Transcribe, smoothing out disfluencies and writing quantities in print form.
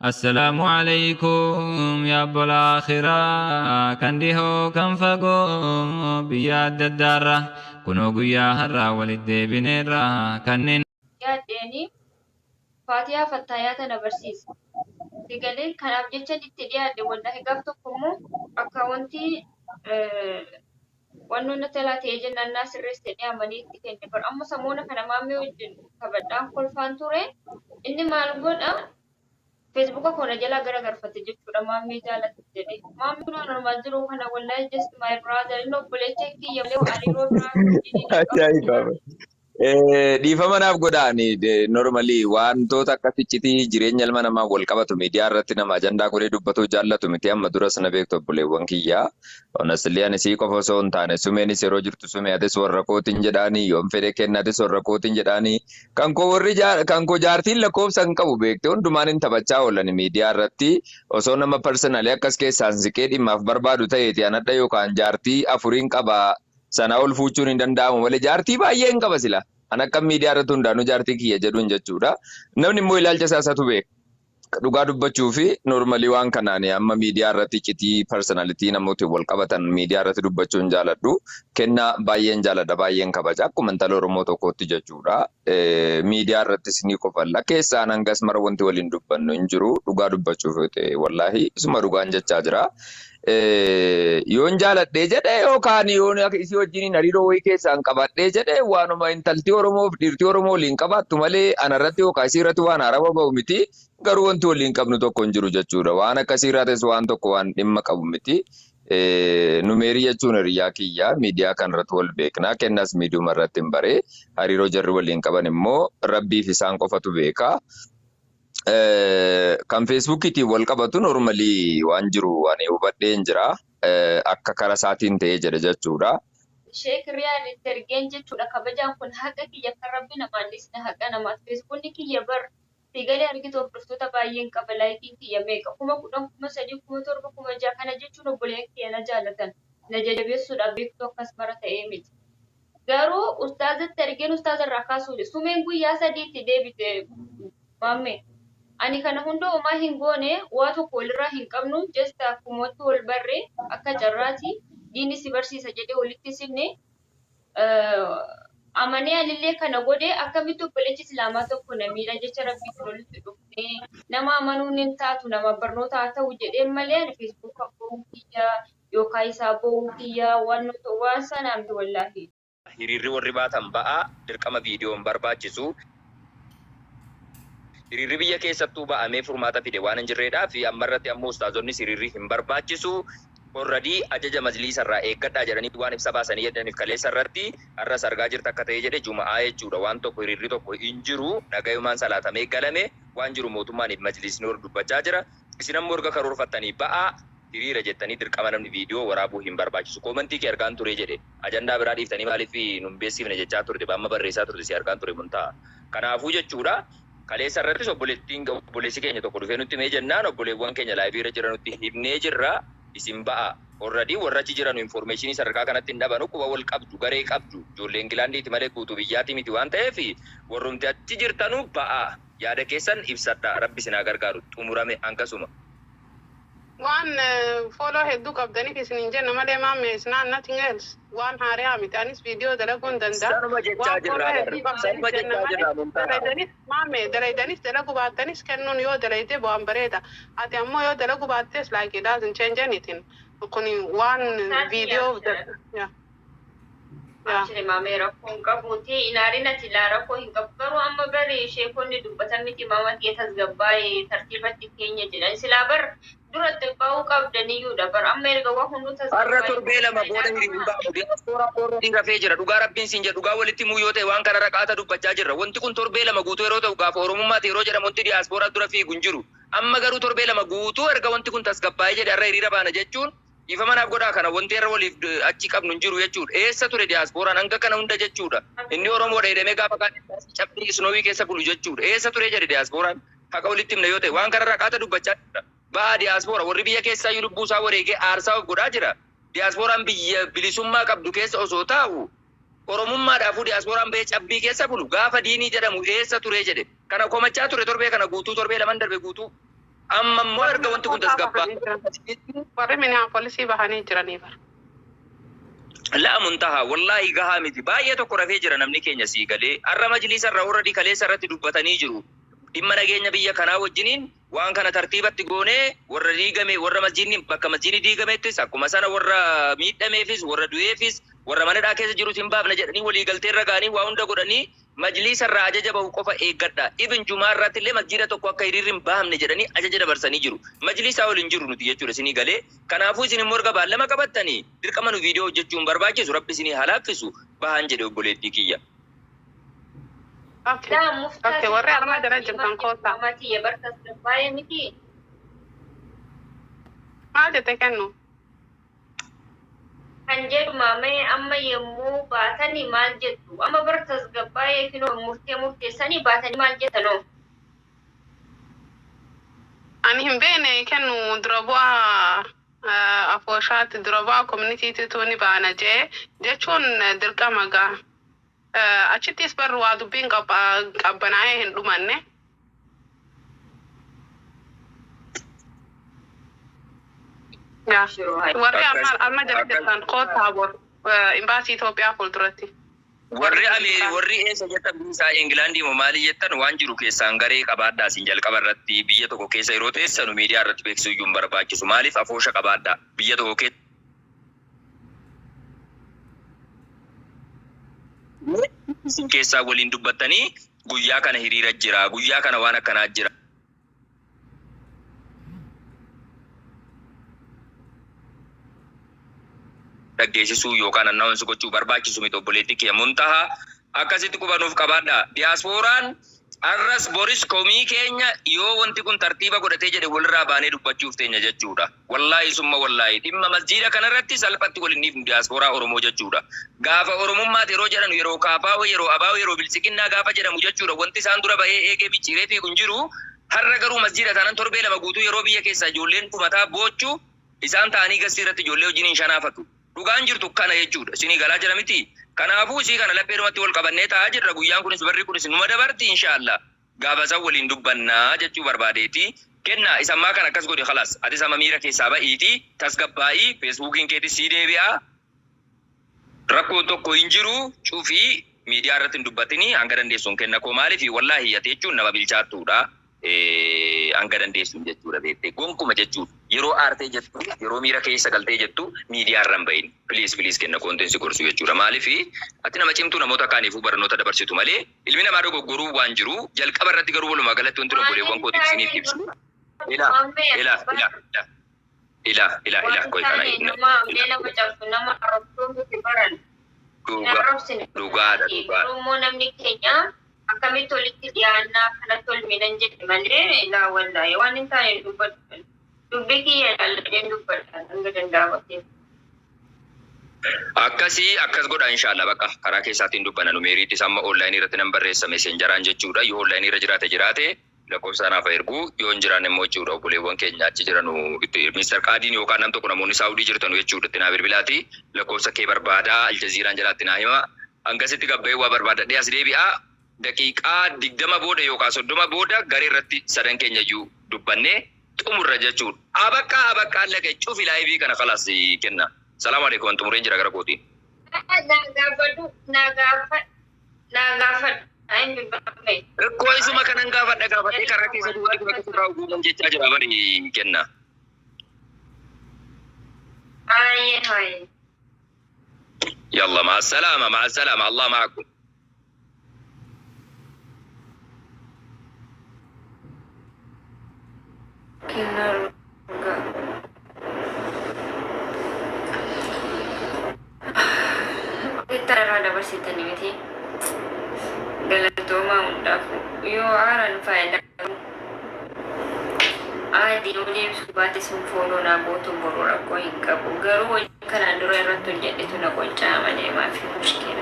Assalaamu alaikum yaa obbolaa akhiraa, kan dhihoo kan fagoo, biyya adda addaarra, kunoo guyyaa har'aa walitti deebineerra kanneen Yaaddeeni Faatiyaa fattaayaa tana barsiise. Si galee? Kanaaf jechan itti dhiyaadhe wallaahi. Gaaf tokko immoo akkaawwantii wannoon natti alaa ta'ee jennaan naa sirreesse jedhee amanee itti kenne bar. Amma samoona kana maammee wajjin taphadhaan kolfaan ture. Inni maal godha? Feesbuuka koo na jalaa gara garfate jechuudha, maammee jaalatti jedhee. Maammee kun normal jiru kana wallaahi, just my brother, inni obboleecha kiyya malee hariiroo biraa wajjin hin qabu. Ajaa'iba. Dhiifama naaf godhaani, normally wantoota akkas iccitii jireenya ilma namaa wal qabatu miidiyaa irratti nama ajandaa godhee dubbatuu jaallatu miti. Amma duras na beektu, obboleewwan kiyyaa. Honestly, ani sii qofa osoo hin taane sumeenis yeroo jirtu, sumee atis warra kootiin jedhaanii, yoon fedhe kenna atis warra kootiin jedhaanii, kan koo warri kan koo jaartiin lakkoofsa hin qabu beekte, hundumaan hin taphachaa oolan miidiyaa irratti. Osoo nama personally akkas keessaan siqee dhimmaaf barbaadu ta'eeti anadha yookaan jaartii afuriin qaba, sana ol fuuchuun hin danda'amu malee jaartii baay'ee hin qaba sila. An akka miidiyaa irratti hundaanuu jaartii kiyya jedhuun jechuudha. Namni immoo ilaalcha isaa isatu beeka. Dhugaa dubbachuu fi normally waan kanaan amma miidiyaa irratti iccitii personality namooti wal qabatan miidiyaa irratti dubbachuu hin jaaladhu. Kennaa baay'een jaaladha, baay'een kabaja akkuma intala Oromoo tokkootti jechuudha. Miidiyaa irrattis ni kofalla. Keessaan hangas mara wanti waliin dubbannu hin jiru. Dhugaa dubbachuuf yoo ta'e, wallaahi isuma dhugaan jechaa jira. Yoon jaaladhee jedhe yookaan yoon isii wajjin hariiroo wayii keessaan qabadhee jedhe, waanuma intalti Oromoof dhiirti Oromoo waliin qabaattu malee anarratti yookaan isii irratti waan haarawaa ba'u miti. Garuu wanti waliin qabnu tokko hin jiru jechuudha. Waan akkasii irraatis waan tokko waan dhimma qabu miti. Numeerii jechuun hiriyaa kiyya, miidiyaa kanarratti wal beekna. Kennas miidiyuma irratti hin baree, hariiroo jarri waliin qaban immoo rabbiif isaan qofatu beeka. Kan feesbuukiitiin wal qabatu normally waan jiru ani hubadhee hin jira. Akka kara isaatiin ta'ee jedhe jechuudha. Sheek Riyaan itti ergeen jechuudha. Kabajaan kun haqa kiyya kan rabbi namaan dhisne, haqa namaati. Feesbuukni kiyya bar fiigalee argitu, hordoftoota baay'een qaba. Likeiin kiyya meeqa? 10,000, 3,000, 7,000, 6,000. Kana jechuun obboleeyyan kiyya na jaalatan na jajabeessuudhaaf beektuu akkas mara ta'ee miti. Garuu ustaazatti ergeen ustaaza irraa kaasuu sumeen guyyaa 3tti deebite maammee. Ani kana hunda homaa hin goone, waa tokko walirraa hin qabnu, just akkumatti wal barre, akka carraati diinni si barsiisa jedhee walitti sinne amanee anillee kana godhe. Akkamitti obboleechi islaamaa tokko na miidha jecha rabbiitiin walitti dhufnee nama amanuun hin taatu, nama barnoota haa ta'u jedheen malee ani feesbuuka ba'uu kiyya yookaan isaa ba'uu kiyya waan waan sanaa miti wallaahi. Hiriirri warri baatan ba'aa, dirqama viidiyoon barbaachisu. Hiriirri biyya keessattuu ba'amee furmaata fide waan hin jirreedhaa fi ammarratti ammoo ustaazonnis hiriirri hin barbaachisu, already ajaja majliisa irraa eeggadhaa jedhanii waan ibsa baasanii jedhaniif, kaleessa irratti har'as argaa jirta akka ta'e jedhe juma'aa jechuudha. Waan tokko hiriirri tokko hin jiru, nagayumaan salaatamee galame. Waan jiru mootummaaniif majliisni hor dubbachaa jira. Isin ammoo erga karoorfattanii ba'aa hiriira jettanii dirqama namni viidiyoo waraabuu hin barbaachisu. Commentii kee argaan ture jedhe, ajandaa biraa dhiiftanii maaliif nun beeksifne jechaa turte, amma barreessaa turte, si argaan ture mun ta'a. Kanaafuu jechuudha, kaleessa irrattis obboleettiin obboleessi keenya tokko dhufee nutti himee jennaan obboleewwan keenya liveii irra jira nutti himnee jirra. Isin ba'a. Already warra achi jiranu informationii sadarkaa kanatti hin dhabanu, quba wal qabdu, garee qabdu, ijoollee Ingilaandiiti malee guutuu biyyaati miti waan ta'eef, warrumti achi jirtanu ba'a, yaada keessan ibsadha. Rabbi isin haa gargaaru. Xumurame hangasuma. Waan follow hedduu qabdaniif isin hin jenna malee maamme, is not nothing else. Waan haariyaa miti. Anis viidiyoo dalaguu hin danda'a. Sanuma jechaa waan jirraa follow bar. hedduu qabdaniif Sanuma jenna jechaa malee jirraa mun ta'a. Dalaydanis maamme, dalaydanis dalaguu baattanis kennuun yoo dalayde bu'aan bareeda. Ati ammoo yoo dalaguu baattes, like, it doesn't change anything. Kun waan viidiyoo yeah. Abshiri maamee, rakkoo hin qabuuti. Ilaalin ati ilaa, rakkoo hin qabu. Garuu amma bari sheekonni dubbatan miti, maama kee tasgabbaa'ee tartiibatti keenya jedhan. Silaa bar duratti ba'uu qabdaniyyuudha bar, amma erga waa hunduu Har'a tasgabbaa'ee torbee 2 booda faayidaa hiriirri qabaa. ba'amu. Diyaaspooraa already rafee jira. Dhugaa rabbiin siin jedhu, dhugaa walitti himuu yoo ta'e, waan kana raqaata dubbachaa jirra. Wanti kun torbee 2 guutuu yeroo ta'u, gaafa Oromummaati yeroo jedhamu wanti diyaaspooraa dura fiigu hin jiru. Amma garuu torbee 2 guutuu erga wanti kun tasgabbaa'ee jedhe har'a hiriira baana jechuun, dhiifama naaf godhaa, kana wanti irra waliif achi qabnu hin jiru jechuudha. Eessa ture diyaaspooraan hanga kana hunda jechuudha? Inni Oromoodha jedhamee gaafa kaan cabbii snowii keessa bulu jechuudha. Eessa ture jedhe diyaaspooraan? Haqa walitti himna yoo ta'e, waan kana raqaata dubbachaa jirra. Ba'a diyaaspoora, warri biyya keessaa iyyuu lubbuu isaa wareegee aarsaa of godhaa jira. Diyaaspooraan biyya bilisummaa qabdu keessa osoo taa'u, Oromummaadhaafuu diyaaspooraan bahee cabbii keessa bulu, gaafa diinii jedhamu eessa ture jedhe. Kana komachaa ture torbee kana guutuu, torbee laman darbe guutuu. Amma immoo Warri erga wanti kun Minneapolis tasgabbaa bahanii jiran. Warri Minneapolis bahanii jiranii bara. Laa muntaha wallaahi gahaa miti baay'ee tokko rafee jira namni keenya sii galee har'a majliisa irra warra kaleessa irratti dubbatanii jiru dhimma nageenya biyya kanaa wajjiniin waan kana tartiibatti goonee warra diigame warra masjiidni bakka masjiidni diigamettis akkuma sana warra miidhameefis warra du'eefis warra manadhaa keessa jirus hin baafna jedhanii walii galtee irra ga'anii waa hunda godhanii majliisa irraa ajaja bahu qofa eeggadha. Ibn Jumaa irratti illee masjiida tokko akka hiriirri hin bahamne jedhanii ajaja dabarsanii jiru. Majliisaa ol hin jiru nuti jechuudha isinii galee. Kanaafuu isin immoo erga baallama qabattanii dirqama nu viidiyoo hojjechuu hin barbaachisu rabbi isinii haa laaffisu bahan jedhe obboleettii kiyya. Okay. Laa muftaa Okay, warri arma jala jirtan koottaa. Maatii barkas baay'ee miti. Maal jette kennu? Kan jedhu maamee amma yommuu baatanii maal jettu? Amma bara tasgabbaa'ee kinoo murtee murteessanii baatanii maal jettanoo? Ani hin beekne kennu dura bu'aa afooshaatti dura bu'aa communitytiitu ni baana jee jechuun dirqama gaa. Achittis barru waa dubbiin qabbanaa'ee hin dhumanne. Yaa. Warri amma amma jala jirtan koottaa bor imbaasii Itoophiyaa fuulduratti. Warri warri eessa jettan biyya isaa Ingilaandii moo maali jettan waan jiru keessaan garee qabaadhaa isin jalqaba irratti biyya tokko keessa yeroo teessanu miidiyaa irratti beeksisuu iyyuu hin barbaachisu. Maaliif afoosha qabaadhaa biyya tokko keessa isin keessaa waliin dubbattanii guyyaa kana hiriira jira guyyaa kana waan akkanaa jira. Dhaggeessisuu yookaan announce gochuu barbaachisu miti obboleettii kiyya muntaha akkasitti qubanuuf qabaadha. Diyaaspooraan arras boris komii keenya yoo wanti kun tartiiba godhatee jedhe walirraa baanee dubbachuuf teenya jechuudha. Wallaahi summa wallaahi dhimma masjiida kanarratti salphatti waliin dhiifnu diyaaspooraa Oromoo jechuudha. Gaafa Oromummaati yeroo jedhanu yeroo kaafaa'oo yeroo abaa'oo yeroo biltsiginnaa gaafa jedhamu jechuudha. Wanti isaan dura bahee eegee micciiree fiigu hin jiru. Har'a garuu masjiida taanaan torbee 2 guutuu yeroo biyya keessaa ijoolleen dhumataa boochu isaan ta'anii gassii irratti ijoollee wajjin hin shanaafatu. Dhugaan jirtu kana jechuudha. Isinii galaa jira miti. Kanaafuu isii kana lapheedhumatti wal qabannee taa'aa jirra. Guyyaan kunis barri kunis numa dabarti inshaallah. Gaafa san waliin dubbannaa jechuu barbaadeeti. Kenna isa ammaa kana akkas godhi khalaas. Atis amma miira keessaa ba'iitii tasgabbaa'ii feesbuukiin keetis sii deebi'a. Rakkoon tokko hin jiru cufii miidiyaa irratti hin dubbatini hanga dandeessuun kenna koo maaliif wallaahi ati jechuun nama bilchaattuudha. Hanga dandeessuun jechuudha beektee gonkuma jechuudha yeroo aartee jettu yeroo miira keessa galtee jettu miidiyaa irra hin bahin please please kenna koonteen si gorsu jechuudha maaliif ati nama cimtuu namoota kaaniifuu barnoota dabarsitu malee ilmi namaa dogoggoruu waan jiru jalqaba irratti garuu walumaa galatti wanti obboleewwan kootiif isiniif ibsu ila ila ila ila ila ila ila qoy kana Nama amlee nama cabsu nama arrabsuu miti baran. Dhugaa dhugaadha dhugaadha. Garuu immoo namni keenya akkamitti walitti dhiyaannaa akkanatti ol miidhan jedhe malee laa wallaahi waan hin taane dubbadhu. Dubbii kiyya ilaalladheen dubbadha hanga danda'amatti. Akkasii akkas godha inshallah bakka karaa keessaatiin dubbanna nu meeriittis amma online irratti nan barreessa messengeraan jechuudha yoo online irra jiraate jiraate lakkoofsa naaf ergu yoo hin jiraanne immoo jechuudha obboleewwan keenya achi jiranu itti Mr. Qaadiin yookaan nam tokko namoonni Saawudii jirtanu jechuudha itti naa bilbilaati lakkoofsa kee barbaadaa Aljaziiraan jalaatti naa hima hangasitti gabba'ee waa barbaadadhee as deebi'a daqiiqaa 20 booda yookaan 30 booda garee irratti sadan keenya iyyuu dubbannee xumurra jechuudha. Abaqqaa abaqqaa laqe cufi live kana khalaas kenna. Salaamu alaikum xumureen jira gara kootiin. Naa gaafadhu naa gaafadhu naa gaafadhu. Ayin dubbame. Rakkoo isuma kanan gaafadha gaafadhee karaa keessa duwwaa bakka sirraa uguuman jechaa jira bari kenna. Haye haye. Yalla ma'a salaama ma'a salaama Allah ma'akum. Kennaa dhugaa. Itti irraa dabarsitanii miti. Galatoomaa hundaafuu yoo aaran faayidaa adii yoo deebisuu baate sun fooloo naa gootu boru rakkoo hin qabu. Garuu hojii kanaan dura irratti hojjedhetu na qoccaa malee maafi mushkila.